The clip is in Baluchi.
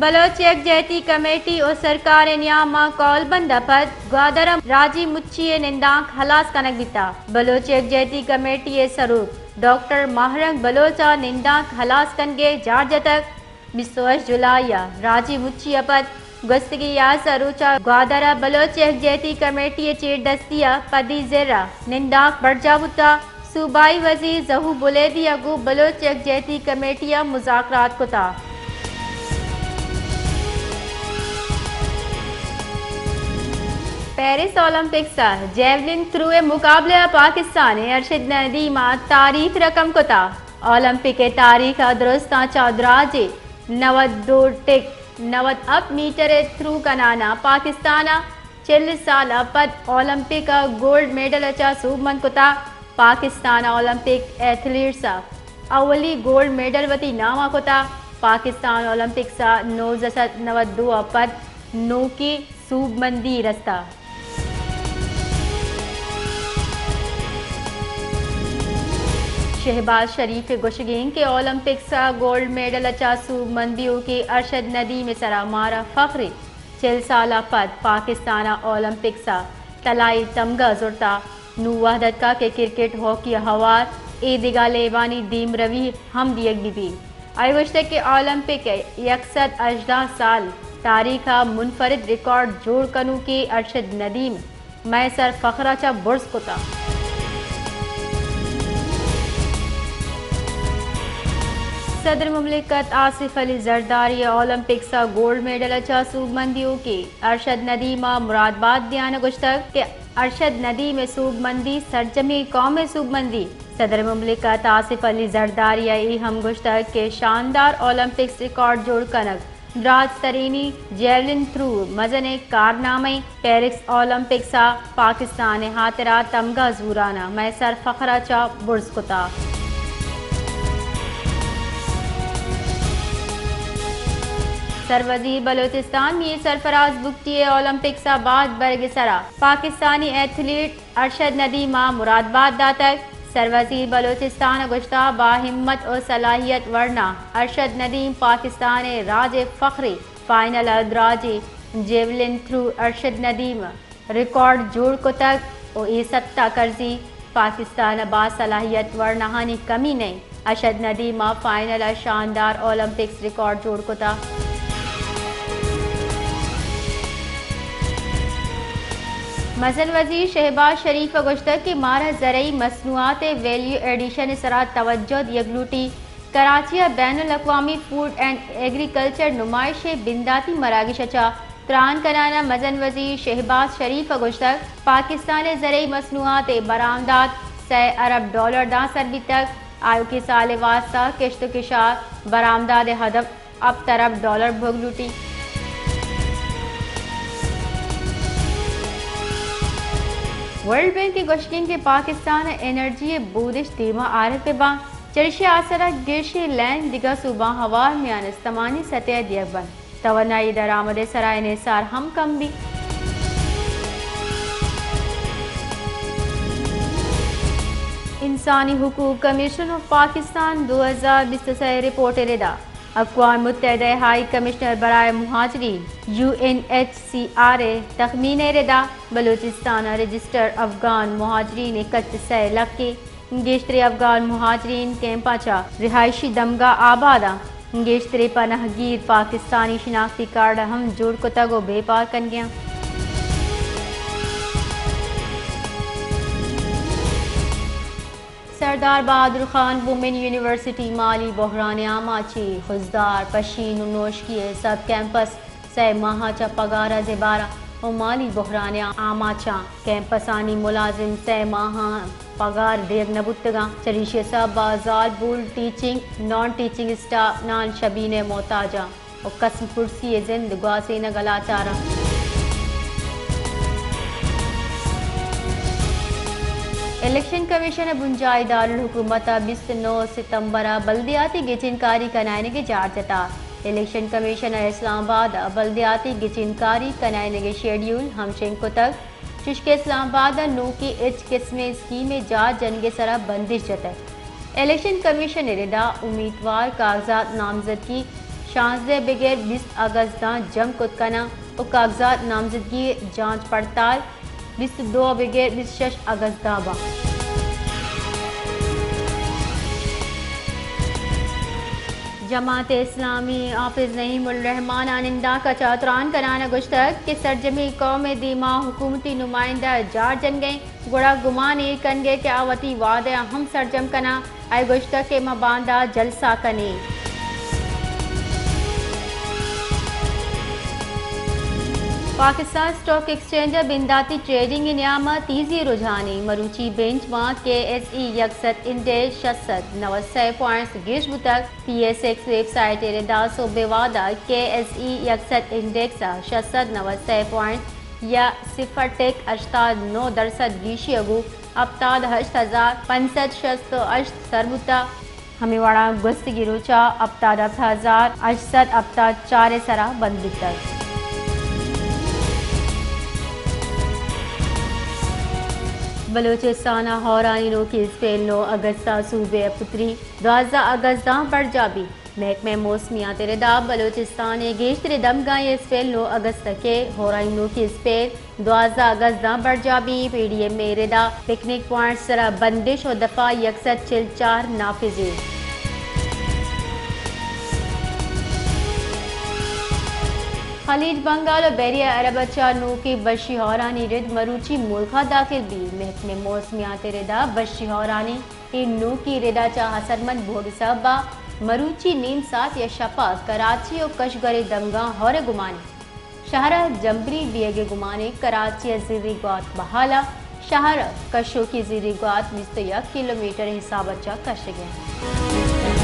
بلوچ یکجہتی کمیٹی و سرکار ء نیام ء کولبند ء پد گوادر ء راجی مچی ء نندانک ہلاس کنگ بیتگ۔ بلوچ یکجہتی کمیٹی ء سروک ڈاکٹر ماہ رنگ بلوچ ء نندانک ہلاس کنگ ء جار جتگ۔ بیست و ہشت جولائی ء راجی مچی ء پد گوستگیں یازدہ روچ ء گوادر ء بلوچ یکجہتی کمیٹی ء چیردستی ء پدی زر ء نندانک برجاہ بوتگ۔ صوبائی وزیر ظہور بلیدی ء گوں بلوچ یکجہتی کمیٹی ء مذاکرات کتگ۔ پیرس اولمپکس ء جیولن تھرو ء مقابلہ ء پاکستان ء ارشد ندیم ء تاریخ رقم کتگ۔ اولمپک ء تاریخ ء درستاں چہ دراجیں نود دو ٹک نود ہپت میٹر ء تھرو کنان ء پاکستان ء چل سال ء پد اولمپک ء گولڈ میڈل ء چہ سوبمند کتگ۔ پاکستان ء اولمپک ایتھلیٹس ء اولی گولڈ میڈل وتی نام ء کتگ۔ پاکستان اولمپکس ء نوزدہ سد نود دو ء پد نوکیں سوبمندی رستہ۔ شہباز شریف ء گوشگ انت کہ اولمپکس ء گولڈ میڈل ء چہ سوبمند بیوکیں ارشد ندیم ء سرا مارا فخرے۔ چل سال ء پد پاکستان ء اولمپکس ء طلائی تمگہ زرتہ۔ نوں وہد اتکہ کہ کرکٹ، ہاکی ء ہوار اے دگہ لیبانی دیمروی ہم دیگ بہ بیت۔ آئی ء گوشتگ کہ اولمپک ء یک سد ہژدہ سال تاریخ ء منفرد ریکارڈ جوڑ کنوکیں ارشد ندیم مئے سر فخر ء چہ برز کتگ۔ صدر مملکت آصف علی زرداری ء اولمپکس ء گولڈ میڈل ء چہ سوبمند بیوکیں ارشد ندیم ء مرادبات دیان ء گوشتگ کہ ارشد ندیم ء سوبمندی سرجمیں قوم ء سوبمندی۔ صدر مملکت آصف علی زرداری ء اے ہم گوشتگ کہ شاندار اولمپکس ریکارڈ جوڑ کنگ دراج ترینی جیولن تھرو مزنیں کارنامہ، پیرس اولمپکس ء پاکستان ء ہاترا تمگہ زوران ء مئے سر فخر ء چہ برز کتگ۔ سروزیر بلوچستان میر سرفراز بگٹی ء اولمپکس ء باد برگ ء سرا پاکستانی ایتھلیٹ ارشد ندیم ء مرادبات داتگ۔ سروزیر بلوچستان ء گوشتہ، باہمت و صلاحیت ورنا ارشد ندیم پاکستان ء راج ء فخرے۔ فائنل ء دراجیں جیولن تھرو ارشد ندیم ریکارڈ جوڑ کتگ و اے ستا کرزی پاکستان ء باصلاحیت ورناہانی کمی نئیں۔ ارشد ندیم ء فائنل ء شاندار اولمپکس ریکارڈ جوڑ کتگ۔ مزن وزیر شہباز شریف ء گوشتگ کہ مارا زرعی مصنوعات ء ویلیو ایڈیشن ء سرا توجہ دیگ لوٹی۔ کراچی ء بین الاقوامی فوڈ اینڈ ایگریکلچر نمائش ء بنداتی مراگش ء چہ تران کنان ء مزن وزیر شہباز شریف ء گوشتگ، پاکستان ء زرعی مصنوعات ء برآمدات سئے ارب ڈالر داں سر بیتگ۔ آیوکیں سال ء واستہ کشت و کشار برآمدات ء ہدف ہپت ارب ڈالر بوگ لوٹی۔ ورلڈ بینک ء گوشگ انت کہ پاکستان ء انرجی ء بودش دیما آرگ بہ باں، چریشی ء آسرا گیشیں لین دگہ صوباں ہوار میان استمانی سطح ء دیگ بنت۔ توانائی درآمد ء سرا انحصار ہم کم بیت۔ انسانی حقوق کمیشن آف پاکستان دو ہزار بیست و سئے رپورٹ ء ردا اقوام متحدہ ء ہائی کمشنر برائے مہاجرین، U N H C R, ء تخمین ء ردا بلوچستان ء رجسٹر افغان مہاجرین ء کچ سئے لکھ ء گیشتریں افغان مہاجرین کیمپاں چہ رہائشی دمگاہ آباد آں۔ گیشتریں پناہ گیر پاکستانی شناختی کارڈ ہم جوڑ کتگ و بے پار کنگ ء انت۔ سردار بہادر خان وومن یونیورسٹی مالی بحران آماچی، خضدار، پشین و نوشکی ء سب کیمپس سئے ماہ ء چہ پگار ء زبارا و مالی بحران ء آماچاں۔ کیمپسانی ملازم سئے ماہاں پگار دیگ نہ بوتگاں۔ چریشی ء سبب ء زالبول، ٹیچنگ، نان ٹیچنگ اسٹاف نان شبین ء محتاجاں و کسم پرسی ء زند گوازینگ ء لاچاراں۔ الیکشن کمیشن ء بنجاہی دارالحکومت ء بیست و نو ستمبر ء بلدیاتی گچینکاری کنائینگ ء جار جتا۔ الیکشن کمیشن ء اسلام آباد ء بلدیاتی گچینکاری کنائینگ ء شیڈیول ہمشنگ کتگ، چشکہ اسلام آباد ء نوکیں ہچ قسمیں اسکیم ء جار جنگ ء سرا بندش جتگ۔ الیکشن کمیشن ء ردا امیتوار، کاغذات، نامزدگی، شانزدہ بگر بیست اگست داں جم کت کناں و کاغذات نامزدگی جانچ پڑتال بیست دو بگر بیست شش اگست داں باں۔ جماعت اسلامی حافظ نعیم الرحمان ء نندانک ء چہ تران کنان ء گوشتگ کہ سرجمیں قوم ء دیما حکومتی نمائندہ جار جنگ ء انت، گڑا گمان اے کنگ ء کہ آ وتی وعدہ ء ہم سرجم کناں۔ آئی گوشتگ کہ ما باندا جلسہ کنیں۔ پاکستان اسٹاک ایکسچینج ء بنداتی ٹریڈنگ ء نیام ء تیزی رجحانی، مروچی benchmark K S E یک سد انڈیکس شش سد نود سئے پوائنٹس گیش بوتگ۔ P S X website ء ردا سہب ء وہد ء کے ایس ای یک سد انڈیکس ء شش سد نود سئے پوائنٹس یا صفر ٹک ہشتاد نو درسد گیشی ء گوں ہپتاد ہشت ہزار پنچ سد شست و ہشت سر بوتگ۔ ہمے وڑا گوستگی روچا ہپتاد ہپت ہزار ہشت سد ہپتاد چار ء سرا بند بوتگ۔ بلوچستان ء ہورانی نوکی اسپیل نو اگست ء صوبے ء پتری دوازدہ اگست داں برجا بیت۔ محکمہ موسمیات ء ردا بلوچستان ء گیشتریں دمگانی اسپیل نو اگست ء کہ ہورانی نوکی اسپیل دوازدہ اگست داں برجا بی۔ پی ڈی ایم اے ردا پکنک پوائنٹ سرا بندش و دفعہ یک سد چل چار نافذ انت۔ خلیج بنگال و بحیرہ عرب ء چہ نوکیں بشی ہورانی رد مروچی ملک ء داخل بی۔ محکمہ موسمیات ء ردا بشی ہورانی اے نوکیں ردا چہ اثرمند بوگ سبب ء مروچی نیم ساعت یا شپ ء کراچی و کشگور ء دمگاں ہور ء گمان انت۔ شہر ء جمبری بیگ ء گمان انت۔ کراچی ء زیری گوات بحال ء شہر ء کشوکی زیری گوات بیست و یک کلومیٹر ء حساب ء چہ کشگ ء انت۔